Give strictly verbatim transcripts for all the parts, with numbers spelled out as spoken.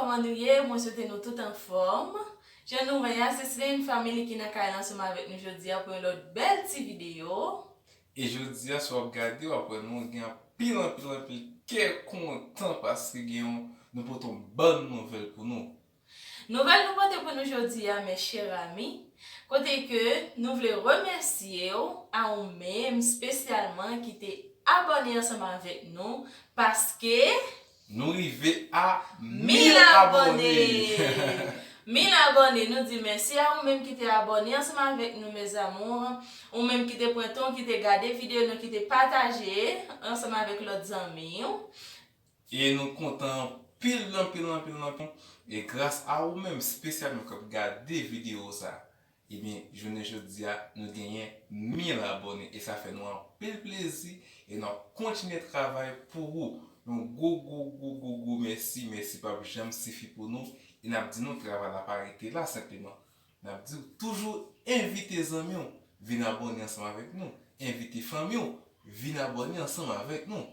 Kòman nou ye? Mwen swete nou tout anfòm. Jan nou wè a, se Slane Family ki nan kay la ansanm avèk nou jodi a pou yon lòt bèl ti videyo. E jodi a, si w ap gade, w ap wè nou gen anpil, anpil, anpil kè kontan paske gen yon, nou pote yon bòn nouvèl pou nou. Nouvèl nou pote pou nou jodi a, mes chers amis, kote ke nou vle remèsye w, a ou menm espesyalman ki te abòne ansanm avèk nou, paske Nou rive a mil abòne. Mil abòne, nou di mèsi a ou menm ki te abòne ansanm avèk nou, mes amours. Ou menm ki te pran tan, ki te gade videyo nou, ki te pataje ansanm avèk lòt zanmi w. E nou kontan anpil, anpil, anpil, anpil. E gras a ou menm, espesyalman k ap gade videyo sa. Ebyen, jounen jodi a, nou genyen mil abòne e sa fè nou anpil plezi e n ap kontinye travay pou ou. Yon gwo, gwo, gwo, gwo, gwo mèsi. Mèsi p ap janm sifi pou nou e n ap di nou travay la pa rete la senpleman. N ap di w toujou envite zanmi w vin abòne ansanm avèk nou. Envite fanmi w vin abòne ansanm avèk nou.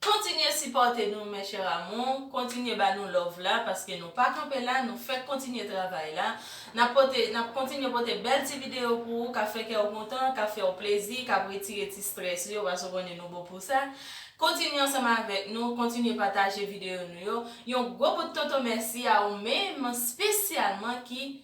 Kontinye sipòte nou, mes chers amours. Kontinye ba nou love la, paske nou pa kanpe la, nou fèk kontinye travay la. N ap pote, n ap kontinye pote bèl ti videyo pou ou, k ap fè kè w kontan, k ap fè w plezi, k ap retire ti strès yo, paske w konnen nou bon pou sa. Kontinye ansanm avèk nou, kontinye pataje videyo nou yo. Yon gwo bout tonton mèsi a ou menm, espesyalman ki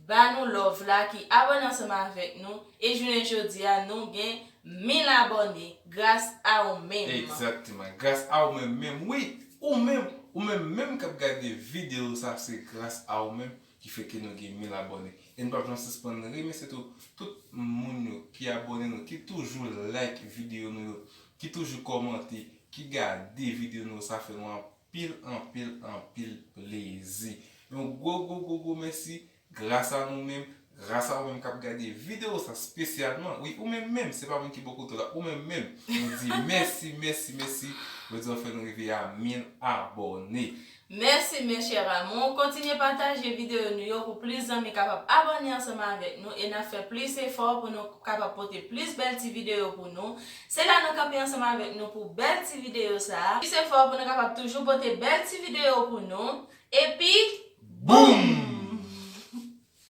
ba nou love la, ki abòne ansanm avèk nou, e jounen jodi a, nou gen mil abòne gras a ou menm. Egzakteman, gras a ou menm menm, wi, ou menm, ou menm menm k ap gade videyo sa, se gras a ou menm ki fè ke nou gen mil abòne. E n p ap janm sispann remèsye tou, tout moun yo ki abòne nou, ki toujou like videyo nou yo, ki toujou kòmante, ki gade videyo nou, sa fè nou anpil, anpil, anpil plezi. Yon gwo, gwo, gwo, gwo mèsi. Gras a nou menm, gras a ou menm k ap gade videyo sa espesyalman. Wi, ou menm menm, se pa moun ki bò kote w la, ou menm menm. Nou di mèsi, mèsi, mèsi. Jodi a w fè nou rive a mil abòne. Mèsi, mes chers amours. Kontinye pataje videyo nou yo pou plis zanmi kapab abòne ansanm avèk nou e n ap fè plis efò pou nou kapab pote plis bèl ti videyo pou nou. Se la nou kanpe ansanm avèk nou pou bèl ti videyo sa a. Plis efò pou nou kapab toujou pote bèl ti videyo pou nou. Epi, boum!